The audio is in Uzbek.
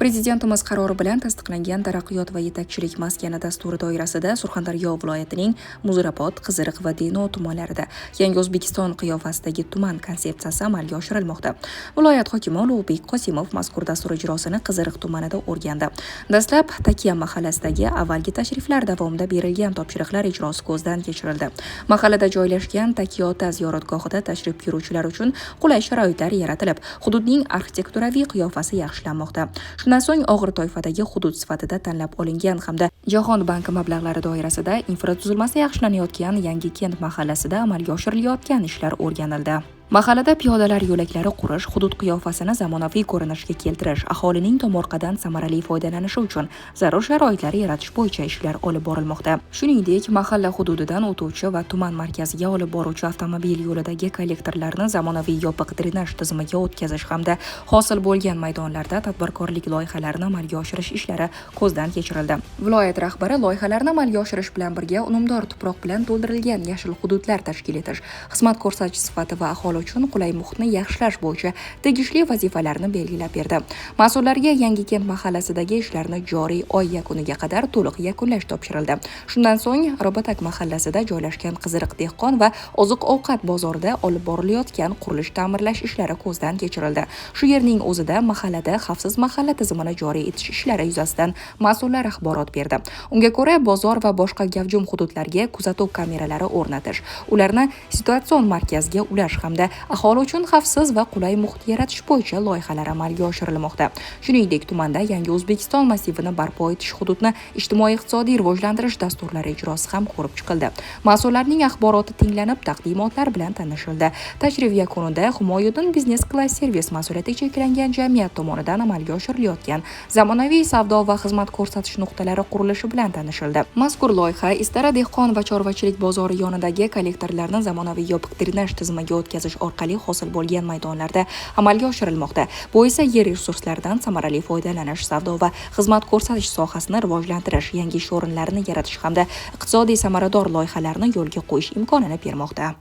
Prezidentimiz qarori bilan tasdiqlangan Taraqqiyot va yetakchilik maskani dasturi doirasida Surxondaryo viloyatining Muzrabot, Qiziriq va Denov tumanlarida Yangi O'zbekiston qiyofasidagi tuman konsepsiyasi amalga oshirilmoqda. Viloyat hokimi Ulug'bek Qosimov mazkur dastur ijrosini Qiziriq tumanida o'rgandi. Dastlab Takya mahallasidagi avvalgi tashriflar davomida berilgan topshiriqlar ijrosi ko'zdan kechirildi. Mahallada joylashgan Takiyota ziyoratgohida tashrif buyuruvchilar uchun qulay sharoitlar yaratilib, hududning arxitekturaviy qiyofasi yaxshilanmoqda. Shundan so'ng og'ir toifadagi hudud sifatida tanlab olingan hamda Jahon banki mablag'lari doirasida infratuzilmasi yaxshilanayotgan Yangikent mahallasida amalga oshirilayotgan ishlar o'rganildi. Mahallada piyodalar yo'laklari qurish, hudud qiyofasini zamonaviy ko'rinishga keltirish, aholining tomorqadan samarali foydalanishi uchun zarur sharoitlar yaratish bo'yicha ishlar olib borilmoqda. Shuningdek, mahalla hududidan o'tuvchi va tuman markaziga olib boruvchi avtomobil yo'lidagi kollektorlarni zamonaviy yopiq drenaj tizimiga o'tkazish hamda hosil bo'lgan maydonlarda tadbirkorlik loyihalarini amalga oshirish ishlari ko'zdan kechirildi. Viloyat rahbari loyihalarni amalga oshirish bilan birga unumdor tuproq bilan to'ldirilgan yashil hududlar tashkil etish, xizmat ko'rsatish sifati va aholi uchun qulay muhitni yaxshilash bo'yicha tegishli vazifalarni belgilab berdi. Mas'ullarga Yangikent mahallasidagi ishlarni joriy oy yakuniga qadar to'liq yakunlash topshirildi. Shundan so'ng Robatak mahallasida joylashgan Qiziriq dehqon va oziq-ovqat bozorida olib borilayotgan qurilish ta'mirlash ishlari ko'zdan kechirildi. Shu yerning o'zida mahallada xavfsiz mahalla tizimini joriy etish ishlari yuzasidan mas'ullar axborot berdi. Unga ko'ra, bozor va boshqa gavjum hududlarga kuzatuv kameralari o'rnatish, ularni situatsion markazga ulash hamda aholi uchun xavfsiz va qulay muhit yaratish bo'yicha loyihalar amalga oshirilmoqda. Shuningdek, tumanda Yangi O'zbekiston massivini barpo etish, hududni ijtimoiy-iqtisodiy rivojlantirish dasturlari ijrosi ham ko'rib chiqildi. Mas'ullarning axboroti tinglanib, taqdimotlar bilan tanishildi. Tashrif yakunida Humoyuddin Biznes Class Servis mas'uliyati cheklangan jamiyat tomonidan amalga oshirilayotgan zamonaviy savdo va xizmat ko'rsatish nuqtalari qurilishi bilan tanishildi. Mazkur loyiha Istara dehqon va chorvachilik bozori yonidagi kollektorlarni zamonaviy yopiq drenaj tizimiga o'tkazish orqali hosil bo'lgan maydonlarda amalga oshirilmoqda. Bu esa yer resurslaridan samarali foydalanish, savdo va xizmat ko'rsatish sohasini rivojlantirish, yangi ish o'rinlarini yaratish hamda iqtisodiy samarador loyihalarni yo'lga qo'yish imkonini bermoqda.